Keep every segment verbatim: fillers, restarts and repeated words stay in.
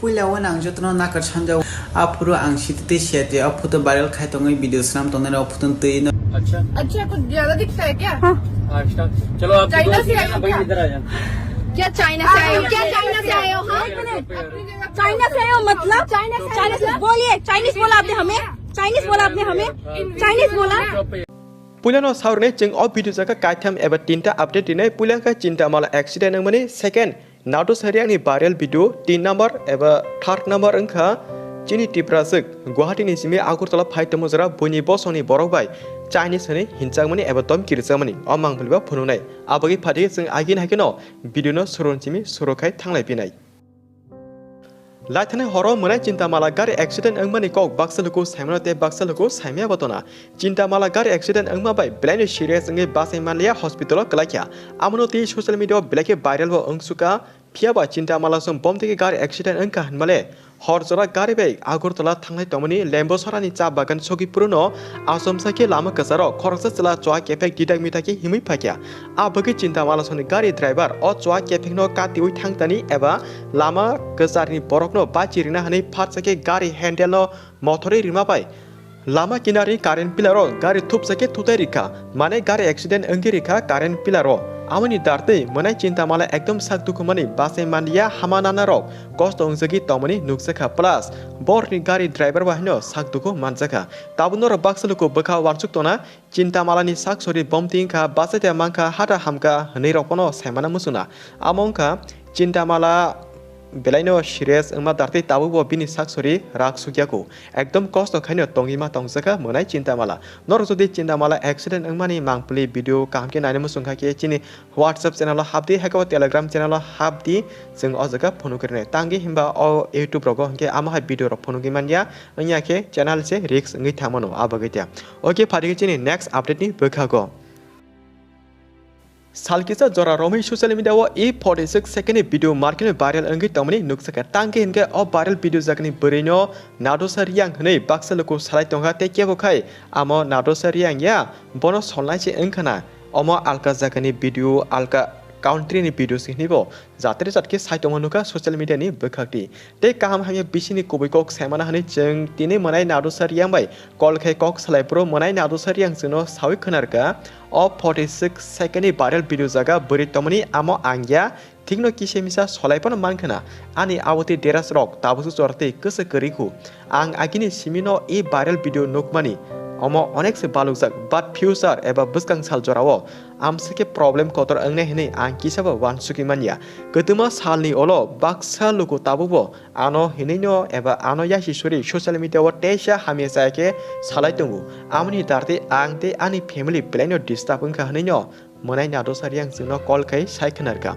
Puila o nang jotono nakar sanjao. Aphuru ang sititwi siyatwi o photo viral khai tongwi video swnam tongnai o photo twi no. अच्छा। अच्छा, कुछ ज्यादा दिखता है क्या? चलो, आप चाइना से आए हो क्या? क्या चाइना से आए हो? क्या चाइना से आए हो? हाँ? चाइना से आए हो मतलब? चाइना से, बोलिए, चाइनीज बोला आपने हमें? चाइनीज बोला आपने हमें? चाइनीज बोला? Puilano saurni chwng o video jaga kaitham eba tinta update rinai. Puila khe Chintamala accident wngmani, second Nadusa Reang ni viral video, tin number eba third number wngkha chini Tipraswk Guwahati ni simi Agartala phai tongma jora buini bosongni borok bai Chinese hwnwi hinchakmani eba domki rwchapmani o mangpili bo phunuknai. Abagwi phaidi chwng agini hai kheno video no surun simi suru khai thanglai pinai. Laithani horo mwnai Chintamala gari accident wngmani kok baksa luku saimano tei baksa luku saimaya bo tona. Chintamala gari accident wngma bai belaino serious wngwi bachai manliya hospital o kwlaikha. Amono twi social media o belai khe viral bo wngsukha. Phiyaba Chintamala song bomtwi khe gari accident wngkha hwnmale hor jora gari bai Agartala thanglai tongmani Lembosorani cha bagan sogwi puruno achomsa khe lama kwcharo khoroksa chwla chwa kephek didak midak khe himwi phaikha. A bagwi Chintamala songni gari driver o chwa kephekno katiwi thangtani eba lama kwcharni borokno bachi rina hwnwi phatsa khe gari handle no mothorwi rima bai lama kinari current pillar o gari thupsa khe thutai rikha, mane gari accident wngwi rikha current pillar o. Amoni dartwi mwnai Chintamala ekdom sak dukhumani bachai manliya hama nana rok kosto wngjagwi tongmani nukjakha plus borokni gari driver bai haino sak dukhu manjakha. Tabuk norok baksa luku bwkha uansuk tona Chintamalani sak sori bomti wngkha, bachaita mankha, hata hamkha hwnwi rok phano saimana muchungna. Amo wngkha Chintamala belaino serious wngma dartwi tabukbo bini sak sori rak sukyaku. Ekdom kosto khaino tongwi ma tongjakha mwnai Chintamala. Norok jodi Chintamala accident wngmani mangpili video kaham khe naina muchungkha khe chini WhatsApp channel o hapdi, haikhe o Telegram channel o hapdi, chwng o jaga phunuk rinai. Tangwi himba o YouTube rogo hinkhe amo hai video rok phunugwi manya, wngya khe channel se risk wngwi thangmano, a bagwi tei. Oke, phaidi khe chini next update ni bwkhago. Sal kisa jora romwi social media o E forty six second ni video market viral wngwi tongmani nukjakha. Tangwi hinkhe o viral video jagani bwrwino Nadusa Reang hwnwi baksa luku salai tongkha tei kebo khai amo Nadusa Reang ya, bono solnai se wngkhana. Omo alka jagani video, alka country ni video se hwnwi bo jatri jat khe sai tongma nukha social media ni bwkhakti. Tei kaham hamya bisini kubui kok saimana hwnwi chwng tini mwnai Nadusa Reang bai call khai kok salai phuru mwnai Nadusa Reang chwngno saui khwnarkha. O forty six second ni viral video jaga bwrwi tongmani amo ang ya, thikno kisa misa solai phano mankhana. Ani abotwi deras rok tabukso chortwi kwsa kwrwi khu. Ang agini simino e viral video nukmani. Omo onek se balukjak, but future eba bwskang sal jorao amsike problem kotor wngnai hwnwi ang kisabo uansukwi manya. Kwtwma salni olo baksa luku tabukbo ano hinwino eba ano yasi suri social media o teisa hamya chaya khe salai tongo. Amoni dartwi ang tei ani family belaino disturb wngkha hwnwino mwnai Nadusa Reang chwngno call khai sai khwnarkha.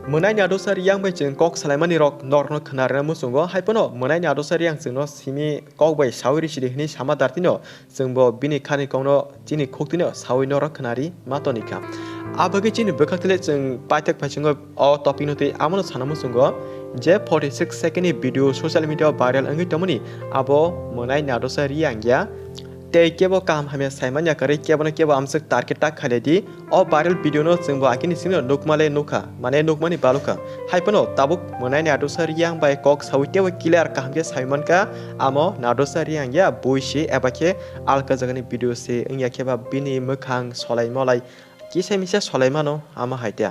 Mwnai Nadusa Reang bai chwng kok salaimani rok norokno khwnarwna muchungo, haiphano mwnai Nadusa Reang chwngno simi kok bai saui risidi hwnwi sama dartwino chwngbo bini khani kokno chini khuktwino saui norok khwnari ma tonikha. A bagwi chini bwkhaktwle chwng paithak phaisingo o topic no tei amono sana muchungo je forty six second ni video social media o viral wngwi tongmani abo mwnai Nadusa Reang ya. Tei kebo kaham hamya saimanya kwrwi kebono kebo amswk target tak khailai di. O viral video no chwngbo agini simi nukmale nukha, mane nukmani balukha. Haiphano tabuk mwnai Nadusa Reang bai kok saui teibo clear kaham khe sai mankha, amo Nadusa Reang ya bui se eba khe alka jagani video se wngya khe ba bini mwkhang solai molai kisa misa solai mano amo hai tei.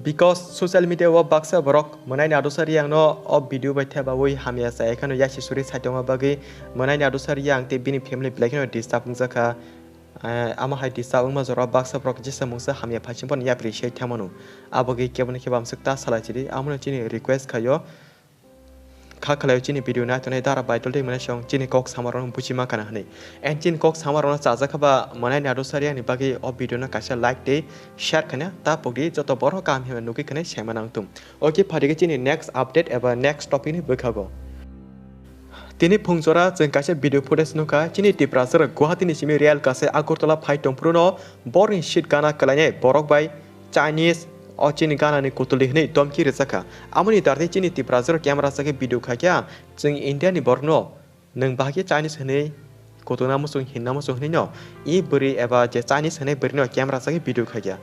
Because social media o baksa borok mwnai Nadusa Reang no o video bai thebaui hamya chaya kheno yasi suri sai tongma bagwi mwnai Nadusa Reang tei bini family belai kheno disturb wngjakha. Eh, amo hai tisa wngma jora baksa borok jesa mungsa hamya phaising phano yapri se thangmano. Abo khe kebo no kebo amswk ta salai chidi, amo no chini request khaio. Kha khlaio chini video nai tongnai dara bai toltwi mwnai song chini kok sama rok buji ma kana hwnwi. And chini kok sama rok no chajak kha ba mwnai Nadusa Reang ni bagwi o video no kaisa like tei share khana ta pokdi joto borok kaham hwnwi nugwi khwnai sengma nang tum. Oke, phaidi khe chini next update eba next topic ni bwkhago. Tini phungjora chwng kaisa video footage nukha, chini Tiprasa rok Guwahati ni simi rail kasai Agartala phai tongphuru no borokni seat gana kwlainai borok bai Chinese o chini gana ni kutuldi hwnwi domki rwjakha. Amoni dartwi chini Tiprasa rok camera chakhe video khaikha, chwng India ni borok no nwng bahai khe Chinese hwnwi kutungna muchung hinna muchung hwnwi no i bwrwi eba je Chinese hwnwi bwrwi no camera chakhe video khaikha.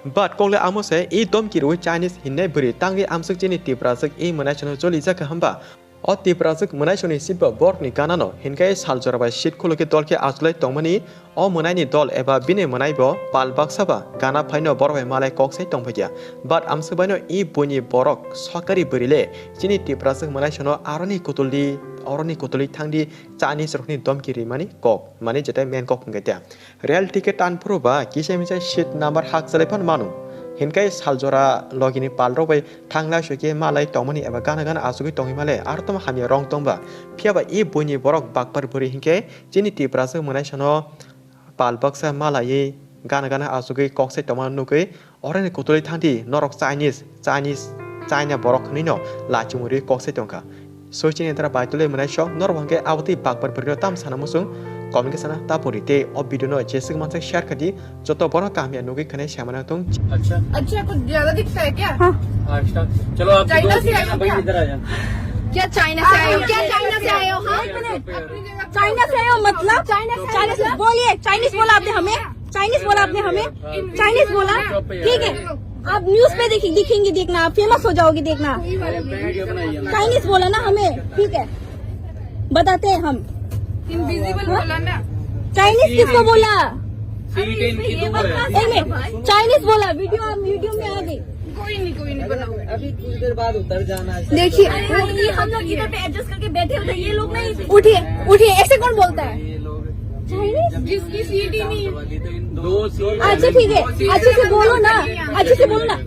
But kokle amo se i domki rwi Chinese hinnai bwrwi tangwi amswk chini Tiprasa rok i mwnai chwngno choli jakha hwnba. O Tiprajwk mwnaisongni sitbo borokni ganano hinkhe saljora bai sit khulukhe dol khe achulai tongmani o mwnaini dol eba bini mwnaibo pal baksa ba gana phaino borok bai malai kok sai tongphaikha. But amswkbaino i buini borok sorkari bwrwile chini Tiprajwk mwnaisono aroni kutuldi, oroni kutulwi thangdi Chinese rokni domki rimani kok, mani jetai main kok hwnkhe tia. Rail ticket tan phuru ba kisa misa seat number hak chalai phan manu. Hinkhe saljora logini palrok bai thanglai sokhe malai tongmani eba gana gana achugwi tongwi male aro tamo hamya rong tongba. Phiya ba i buini borok bakpar bwrwi hinkhe chini Tiprajwk mwnaisano pal baksa malaiwi gana gana achugwi kok sai tongma nugwi oroni kutulwi thangdi norok Chinese, Chinese, China borok hwnwino lachimung rwi kok sai tongkha. Soichini entara bai tole mwnai sok norok hwnkhe abotwi bakbar bwrwino tam sana muchung comment khe sana ta pori tei o video no jeswk mansak share khadi joto borok kaham ya nugwi khwnai samana tong. अच्छा। अच्छा, कुछ ज्यादा दिखता है क्या? हाँ। हाँ, start। चलो, आप चाइना से आए हो क्या? इधर आ जाओ। क्या चाइना से आए हो? क्या चाइना से आए हो? हाँ? अपनी जगह पे चाइना से आए हो मतलब? चाइना से, चाइना से बोलिए, चाइनीज बोला आपने हमें? चाइनीज बोला आपने हमें? चाइनीज बोला? ठीक है। आप न्यूज़ पे देखी-, दिखेंगे, देखना, आप फेमस हो जाओगे, देखना। चाइनीज बोला ना हमें, ठीक है, बताते हैं हम। इनविजिबल बोला ना। चाइनीज किसको बोला? सीट इनकी दो है। एक मिनट, चाइनीज बोला, वीडियो, आप वीडियो में आ गई। कोई नहीं, कोई नहीं, बनाओ। अभी कुछ देर बाद उतर जाना है। देखिए। अरे, हम, ये हम लोग इधर पे एडजस्ट करके बैठे हुए हैं, ये लोग नहीं। उठिए, उठिए, ऐसे कौन बोलता है? चाइनीज? जिसकी सीट ही नहीं है। दो सीट। अच्छा, ठीक है, अच्छे से बोलो ना, अच्छे से बोलो ना।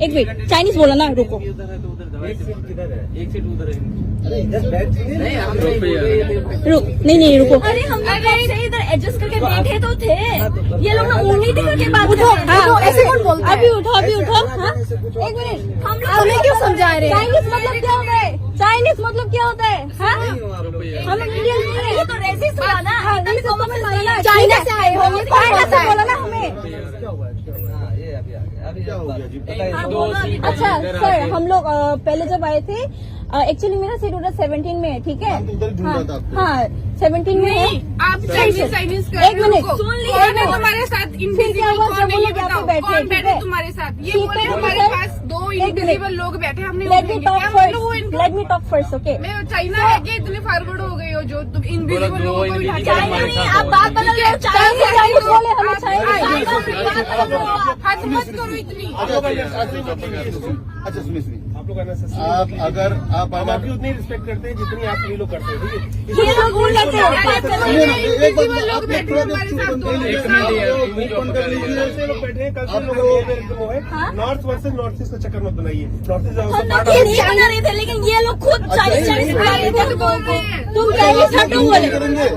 एक मिनट, चाइनीज बोला ना, रुको। एक सीट किधर है? एक सीट उधर है। अरे, इधर बैठ नहीं, हम नहीं बोल रहे हैं। रुक, नहीं, नहीं, रुको। अरे, हम लोग कब से इधर एडजस्ट करके बैठे तो थे। ये लोग ना उंगली दिखा के बात कर रहे हैं। हाँ, ऐसे कौन बोलता है? अभी उठो, अभी उठो। हाँ? एक मिनट, हम लोग हमें क्यों समझा रहे हैं? चाइनीज मतलब क्या होता है? चाइनीज मतलब क्या होता है? हाँ? हम लोग इंडियन नहीं है। ये तो रेसिस्ट हुआ ना। हाँ, तभी रेसिस्ट कॉमन सेंस हुआ ना। चाइना से आए हो, ये कौन बोलता है? बोला ना हमें। क्या हुआ है? क्या हुआ है? हाँ, ये अभी आ गया, अभी क्या हुआ है? क्या हुआ है? अभी आप बताइए। हाँ, बोलो अभी। अच्छा, सर, हम लोग, अ, पहले जब आए थे, अ, एक्चुअली मेरा सीट उधर सेवनटीन में है, ठीक है? हम तो उधर ही ढूंढ रहा था आपको। हाँ, सेवनटीन में है। नहीं, आप चाइनीज, चाइनीज कर रहे हो। एक मिनट। सुन लिया। कौन है तुम्हारे साथ इनविजिबल? फिर क्या हुआ? कौन है, ये बताओ। कौन बैठे तुम्हारे साथ? ये बोले हमारे पास दो इनविजिबल लोग बैठे, हम नहीं उठेंगे। क्या मतलब वो इनका? Let me talk first, okay? मैं चाइना है क्या? इतने फॉरवर्ड हो गए हो जो तुम इनविजिबल लोगों को भी उठा के लाए हो? चाइना नहीं, आप बात बदल रहे हो। चाइना से, चाइनीज बोले, हमें चाइनीज। हाथ मत करो इतनी। अच्छा, अच्छा, अच्छा, सुनिए, सुनिए। आप लोग आना सर। आप अगर, आप हम अगर आपकी उतनी रिस्पेक्ट करते हैं जितनी आप सभी लोग करते हैं, ठीक है? ये लोग बोल रहे थे, बात कर रहे हैं। सुनिए ना, एक बात, आप लोग थोड़ा देर चुप बन के लीजिए, आप लोग मुंह बंद कर लीजिए। ऐसे लोग बैठे हैं, कल से लोग वो है, हाँ? नॉर्थ वर्सेस नॉर्थ ईस्ट का चक्कर मत बनाइए। नॉर्थ ईस्ट हम लोग ये नहीं बना रहे थे, लेकिन ये लोग खुद अच्छा, चालीस, चालीस नहीं, बुला रहे थे हम लोगों को। तुम चालीस हटो बोले। करेंगे।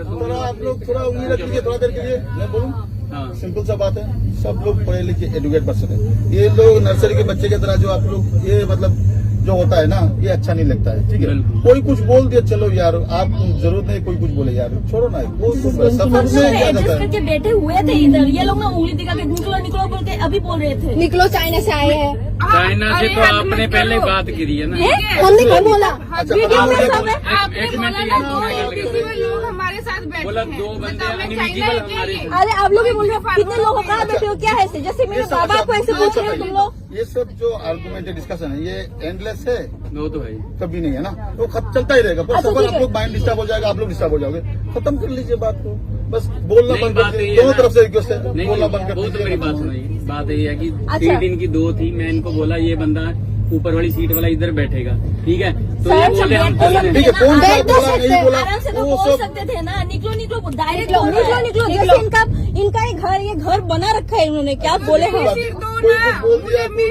थोड़ा आप लोग थोड़ा उंगली रख लीजिए, थोड़ा देर के लिए मैं बोलूँ। हाँ। सिंपल सा बात है, सब लोग पढ़े लिखे एजुकेट पर्सन है। ये लोग नर्सरी के बच्चे की तरह जो आप लोग ये मतलब जो होता है ना, ये अच्छा नहीं लगता है, ठीक है? बिल्कुल। कोई कुछ बोल दिया, चलो यार, आप जरूरत नहीं कोई कुछ बोले यार, छोड़ो ना, वो तो सफर से ही आ जाता है। एडजस्ट करके बैठे हुए थे इधर, ये लोग ना उंगली दिखा के निकलो निकलो बोल के अभी बोल रहे थे। निकलो, चाइना से आए हैं। चाइना से तो आपने पहले बात करी है ना। हैं? हमने क्या बोला? अच्छा, वीडियो में सब है। आपने बोला ना, दो इनविजिबल लोग हमारे साथ बैठे हैं। बोला दो बंदे इनविजिबल हमारे साथ। अरे, आप लोग भी बोल रहे हो, कितने लोग हो, कहाँ बैठे हो, क्या है ऐसे? जैसे मेरे बाबा को ऐसे पूछ रहे हो तुम लोग। ये सब जो आर्गुमेंट है, डिस्कशन है, ये एंडलेस है? वो तो है ही। कभी नहीं है ना, वो खत चलता ही रहेगा। पर अच्छा, सफर ठीक है। आप लोग माइंड डिस्टर्ब हो जाएगा, आप लोग डिस्टर्ब हो जाओगे। खत्म कर लीजिए बात को, बस बोलना बंद कर दीजिए। दोनों तरफ से रिक्वेस्ट है, बोलना बंद कर दीजिए। नहीं, नहीं, वो तो मेरी बात सुनिए। बात यही है कि अच्छा। सीट इनकी दो थी, मैं इनको बोला ये बंदा ऊपर वाली सीट वाला इधर बैठेगा, ठीक है? तो ये बोले हम ठीक है, कौन सा बोला, नहीं बोला, आराम से तो बोल सकते थे ना, निकलो, निकलो, डायरेक्ट निकलो, निकलो, निकलो। जैसे इनका, इनका ये घर, ये घर बना रखा है इन्होंने, क्या बोले हम? कोई कुछ बोल दिया तो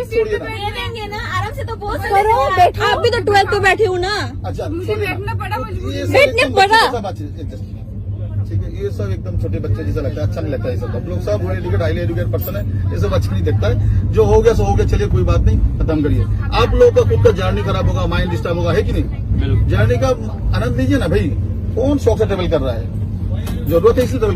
छोड़िए ना। दे देंगे ना, आराम से तो बोल सकते थे ना। आप भी तो ट्वेल्थ पे बैठे हो ना। अच्छा, सुनिए ना। बैठना पड़ा मजबूरी में। बैठने पड़ा। ठीक है, ये सब एकदम छोटे बच्चे जैसा लगता है, अच्छा नहीं लगता है ये सब। हम लोग सब well educated, highly educated person है, ये सब अच्छा नहीं लगता है। जो हो गया सो हो गया, चलिए कोई बात नहीं, खत्म करिए। आप लोगों का खुद का जर्नी खराब होगा, माइंड डिस्टर्ब होगा, है कि नहीं? बिल्कुल। जर्नी का आनंद लीजिए ना भाई, कौन शौक से ट्रेवल कर रहा है? जरूरत है इसलिए ट्रेवल